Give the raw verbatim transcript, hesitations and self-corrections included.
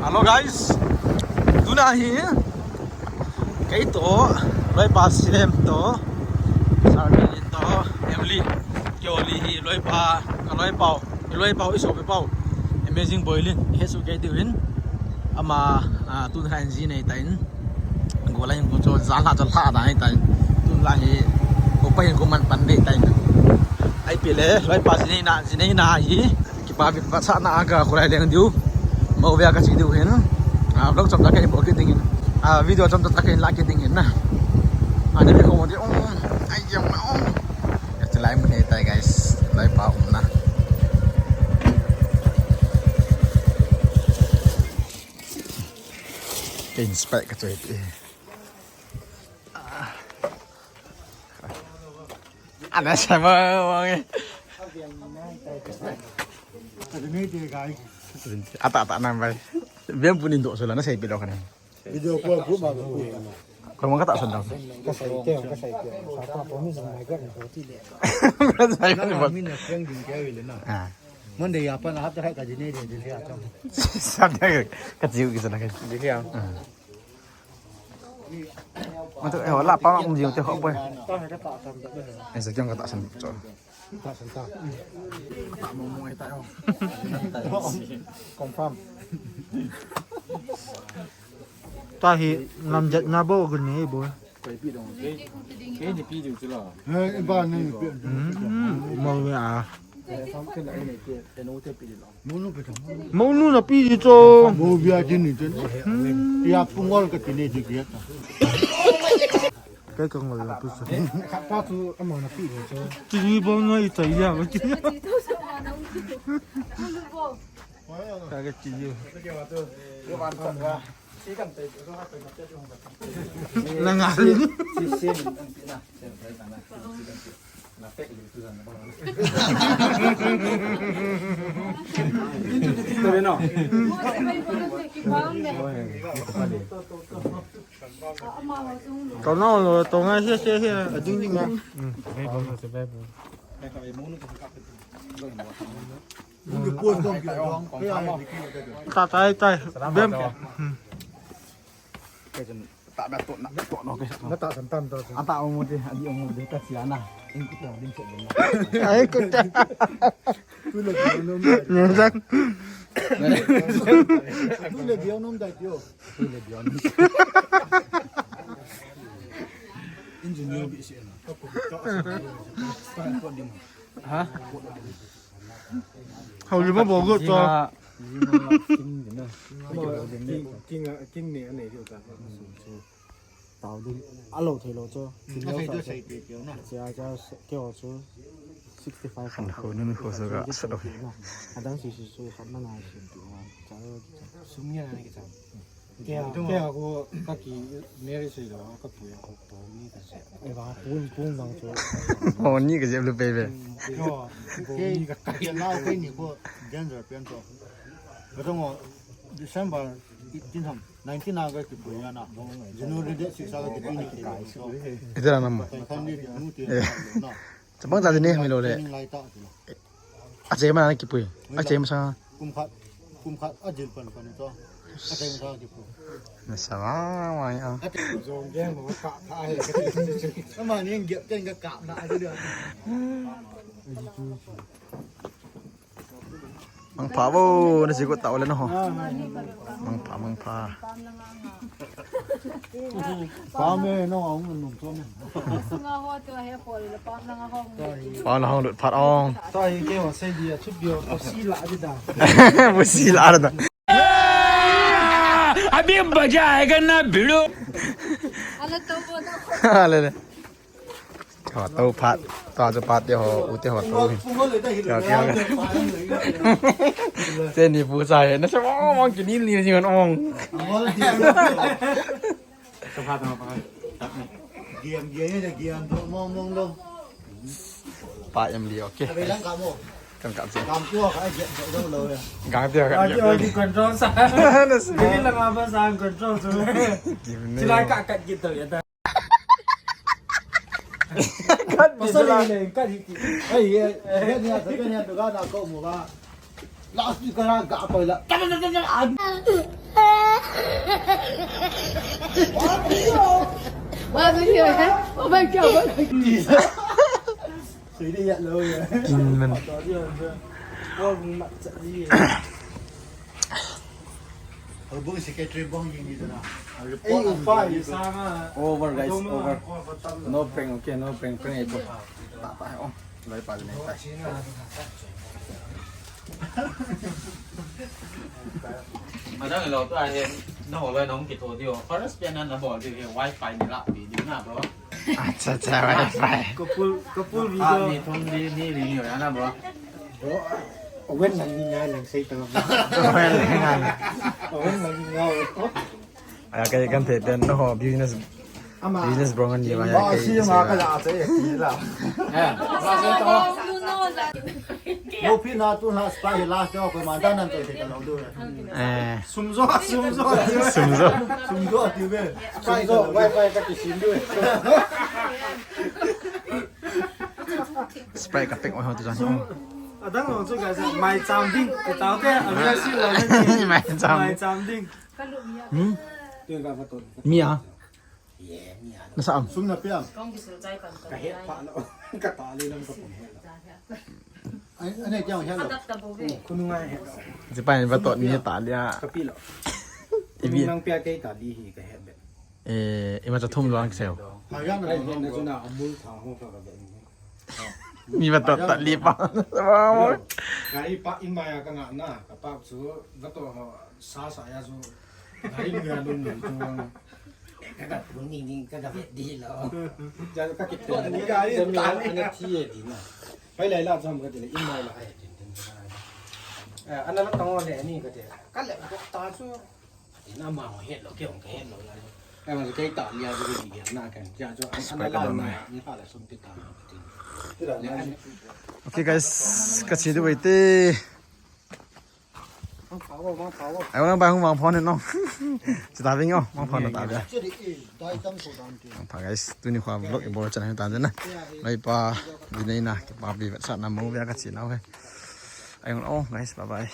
Hello guys, tuna hi kei toh, loipa Sinem toh, Sarmelin toh, Emily, kei li hi loipa, ka loipau, i loipau, i sopi pau, Amazing Boy Lin, he su kei diu hin, ama, ah, tun kha in ji nei ta in, gola hin ko cho, jala cho lha da nei ta in, tun la hi, ko pa hin ko man pan nei ta in, ai pi le, loipa ji nei na, ji nei na hi, Kipa vin vetsahna a ka khulai leng diu. Mo vea ka chi diu hin. A vlog chomcha ka hin bol kit ding hin. A video chomcha ka hin la kit ding hin na. Ani ve khom diu. Um, ai yam um. Ka chi lai mun nei tai guys. Loipa um na. Ka inspect ka choi pi. Ana sama wangi. Ata ata nang bai. Biam punin do sola na sei pilo kana. Video call group ma ko. Ko mo kata sandang. Ka sai te, ka sai te. Sa pa promise mai ka ni ko ti le. Ka sai ka ni bot. Min na friend din ke wi le na. Ah. Monday ya pa na hap ta ka ji ne de de ya chong. Sa ka ka ji u ki sa na ka. Di ya. Ah. Matu, eh, wala pa ma um jiu te ho boy. Eh, sa kyang ka ta san cho. Ta san ta. Ta mo mo ta yo. Confirm. Ta hi nam jat na bo gun ni bo. Kei ni pi diu chu la. Eh, ba ni pi. Hmm, mo ya. Mo nu na pi di cho. Mo bia di ni chen. Pia pungol ka ti ni di dia ta. Kai ka ngol la pu so. Kha pa tu ama na pi di cho. Ti ni bo na i tai ya ba ti. Ka ka ti ni. Na nga. Kau na lo to nga sia sia sia a ding ding na. Ta tai tai. Bem. Ka chun ta ba to na to no ke. Na ta san tan to. Ata o mo de, adi o mo de ta sia na. In ku to din se de na. Ai ku ta. Tu le di o nom da. Ni sa. Tu le di o nom da yo. Tu le di o nom. Engineer bi se na. Ha? Hau li ma bo go to. King din na. King, king, king ni anei diu ta. Tao ding. A lo thei lo chu. A thei chu sei ti ti na. Chia cha ke ho chu sixty five. Khan ho nu nu ho so ga sa do. Adang si si su khan na na si ti na. Cha. Sum ya na ni cha. Ke ke ko ka ki marriage sei lo ka pu ya ko to ni ka se. E ba pun pun bang chu. Ho ni ka je lu pe pe. Ko ko ni ka ka. Ke na ke ni ko danger pen to. Ka to ngo December eighteen ham. Nineteen August ki puya na. January date six August ki pini ki. Ito na nam. Kan ni ki mu ti na. Chabang ta ni mi lo le. Lai ta ti la. A che ma ki pui. A che ma sa. Kum khat. Kum khat a jil pan pan to. A che ma sa ki pu. Na sa ma ma ya. Jong ge mo ka tha he. Ama ni ge ken ga ka na a de. Mangpha vo, na si ko tao le na ho. Mangpha, mangpha. Pa me no ong num to me. Sunga ho to he ko le pa na ho. Pa na ho lut phat ong. Ta hi ke ho se dia chu bio ko si la di da. Bo si la da. अभी मजा आएगा ना भिड़ू. Ala to bo na. Ale le. Ho to phat, to chu phat te ho, u te ho to. Kya kya. Te ni pu sa he, na sa mo mo ki ni ni ni on. Sa phat ma pa. Giam giam ni giam do mong mong do. Pa em li okay. Abe lang ka mo. Kan ka si. Kam tu ka giam do do lo ya. Gang dia ka. Ayo di control sa. Ni lang apa sa control tu. Sila ka kat gitu ya. Pasal ni le kat hiti. Ai ye. Ye ni asa ni asa ga na ko mo ga. Last week ka ga ko la. Ta ta ta ta. Wah, video, eh? Oh my God, oh my God. Sui dia ya lo ya. Kin man. Oh, bung mat chat ni. Oh, bung secretary bong ni ni na. Report. Eh, ang pa, isa nga. Over, guys, over. No prank, okay, no prank, prank ito. Pa, pa, oh. Loi pa ni pa. Madang lo tu ahin, na ho loi nong kito diu. First pian na na bol diu hi wifi ni la pi diu na, bro. Acha, acha, wifi. Couple, couple video. Ah, ni thum ni, ni, ni, ni, na, bro. Bro, Owen lang ni ngai lang sei tang. Owen lang ngai. Owen lang ni ngai. Aya kai kan the pen no business. Ama. Business bro ngan ni ma ya kai. Ba si ma ka la te ti la. Eh, ba si to. No pi na tu na spa hi last day ko ma dan nan to te ka lo du. Eh. Sum jo, sum jo. Sum jo. Sum jo ti ve. Sum jo, wifi ka ti sim du. Sprite ka pek ma ho tu jan. Adang lo chu guys, mai cham ding. Ka tau te, a ve si lo ni. Mai cham. Mai cham ding. Hmm? Mi a? Na sa am? Sum na piam. Ka het pha lo. Ka ta le lam ka pom het lo. Ai, anei tiang het lo. Khunu ngai het lo. Ji pai ba tot ni ta lia. Ka pi lo. Ibi. Nang pia kei ta li hi ka het be. Eh, ima cha thum lo ang seo. Ha yang na. Ai, na chu na amul tha ho ka ka be. Mi ba tot ta li pa. Gari pa in ma ya ka nga na, ka pa chu, va to ho, sa sa ya chu. Gari mi ya lum lum chu. Ka ka pu ni ni ka ka ve di lo. Ja ka ki to ni gari ta ni na ti ye di na. Pai lai la cham ka ti le in ma la ai tin tin. Eh, ana la tong le ni ka ti. Ka le ko ta chu. Ina ma ho het lo, kei hong ka het lo la. Ai ma kei ta lia ko ni ya na kan. Ja jo an la na ni ha la sum ti ta na ti. Okay guys, ka chi du wei te. Ai wala bai hung mang phone no. Chi ta ving o, mang phone ta ving. Chi di i dai tam so dan ti. Pa guys, tuni kho vlog i bol chan ta na. Lai pa, di nei na, ke pa bi vet sa na mo ve ka chi na ve. Ai o guys, bye bye.